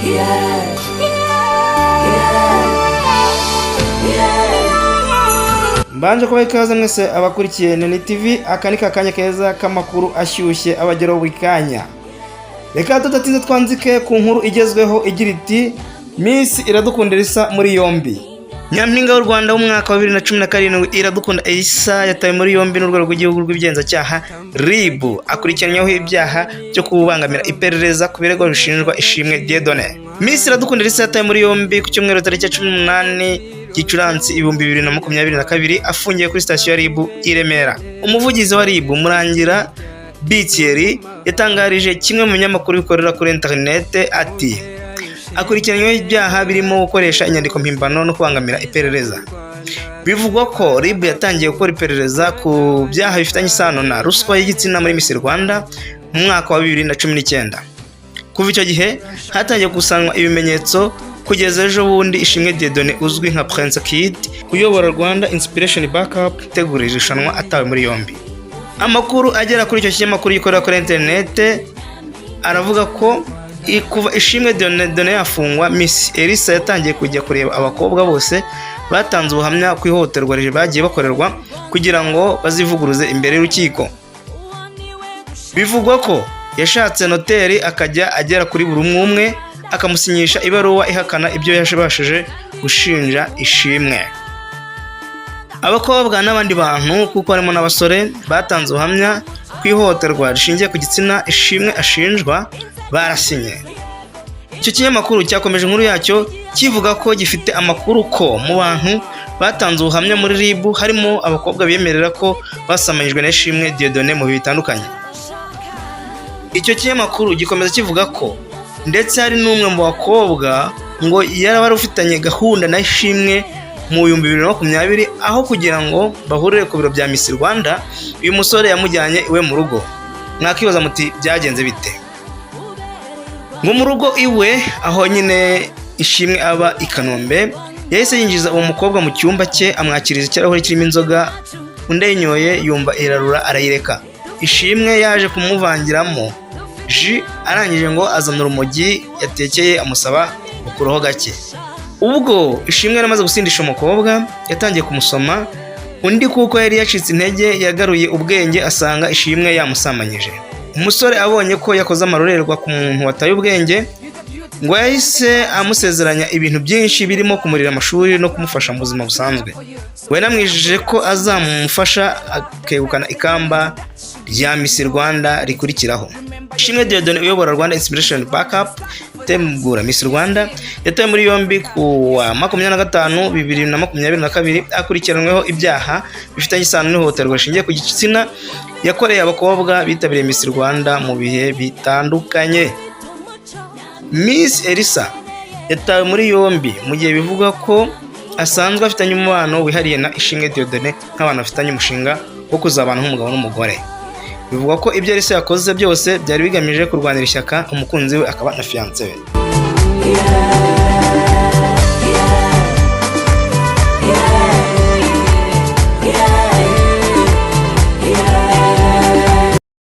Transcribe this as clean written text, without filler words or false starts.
Yeah. Yeah. Mbanje kubaha ikaze mwese abakurikiye Neni TV. Aka ni kakanya keza k'amakuru ashyushye abageraho buri kanya. Reka tudatinze twanzike ku nkuru igezweho igira iti: "Miss Iradukunda Elsa muri yombi." Nyampinga w'u Rwanda w'umwaka wa 2017, Iradukunda Elsa, yatawe muri yombi n'Urwego rw'Igihugu rw'Ubugenzacyaha, RIB, akurikiranyweho ibyaha byo kubangamira iperereza ku birego bishinjwa Ishimwe Dieudonné. Miss Iradukunda Elsa yatawe muri yombi ku cyumweru tariki ya 18 Gicurasi 2022, afungiye kuri sitasiyo ya RIB i Remera. Umuvugizi wa RIB, Murangira B Thierry, yatangarije kimwe mu binyamakuru bikorera kuri interinete ati: "Akurikiranyweho ibyaha birimo gukoresha inyandiko mpimbano no kubangamira iperereza." Bivugwa ko RIB yatangiye gukora iperereza ku byaha bifitanye isano na ruswa y'igitsina muri Miss Rwanda mu mwaka wa 2019. Kuva icyo gihe hatangiye gukusanywa ibimenyetso kugeza ejo bundi Ishimwe Dieudonné uzwi nka Prince Kid uyobora Rwanda Inspiration Backup itegura iri rushanwa atawe muri yombi. Amakuru agera kuri icyo kinyamakuru gikorera kuri interinete aravuga ko kuva Ishimwe Dieudonné yafungwa, Miss Elsa yatangiye kujya kureba abakobwa bose batanze ubuhamya ku ihohoterwa bagiye bakorerwa kugira ngo bazivuguruze imbere y'urukiko. Bivugwa ko yashatse noteri, akajya agera kuri buri umwe umwe akamusinyisha ibaruwa ihakana ibyo yabashije gushinja Ishimwe. Abakobwa n'abandi bantu, kuko harimo n'abasore, batanze ubuhamya ku ihohoterwa rishingiye ku gitsina Ishimwe ashinjwa barasinye. Icyo kinyamakuru cyakomeje inkuru yacyo kivuga ko gifite amakuru ko mu bantu batanze ubuhamya muri RIB harimo abakobwa bemerera ko basamanyijwe na Ishimwe Dieudonné mu bihe bitandukanye. Icyo kinyamakuru gikomeza kivuga ko ndetse hari n'umwe mu bakobwa ngo yari wari ufitanye gahunda na Ishimwe mu 2020, aho kugira ngo bahurire ku biro bya Miss Rwanda, uyu musore yamujyanye iwe mu rugo. Mwakibaza muti: "Byagenze bite?" Ngo mu rugo iwe, aho nyine Ishimwe aba i Kanombe, yahise yinjiza uwo mukobwa mu cyumba cye, amwakiriza ikirahure kirimo inzoga, undi ayinyoye yumva irarura arayireka. Ishimwe yaje kumuvangiramo jus, arangije ngo azana urumogi yatekeye, amusaba gukuraho gake. Ubwo Ishimwe yari amaze gusindisha umukobwa, yatangiye kumusoma. Undi kuko yari yacitse intege yagaruye ubwenge asanga Ishimwe yamusambanyije. Umusore abonye ko yakoze amarorerwa ku muntu wataye ubwenge, ngo yahise amusezeranya ibintu byinshi birimo kumurira amashuri no kumufasha mu buzima busanzwe. We yanamwijeje ko azamufasha akegukana ikamba rya Miss Rwanda rikurikiraho. Ishimwe Dieudonné uyobora Rwanda Inspiration Backup itegura Miss Rwanda yatawe muri yombi ku wa 25 2022, akurikiranweho ibyaha bifitanye isano n'ihohoterwa rishingiye ku gitsina yakoreye abakobwa bitabiriye Miss Rwanda mu bihe bitandukanye. Miss Elsa yatawe muri yombi mu gihe bivugwa ko asanzwe afitanye umubano wihariye na Ishimwe Dieudonné nk'abantu bafitanye umushinga wo kuzabana nk'umugabo n'umugore. Bivugwa ko ibyo Elsa yakoze byose byari bigamije kurwanira ishyaka umukunzi we akaba na fiancé we. Yeah. Yeah. Yeah.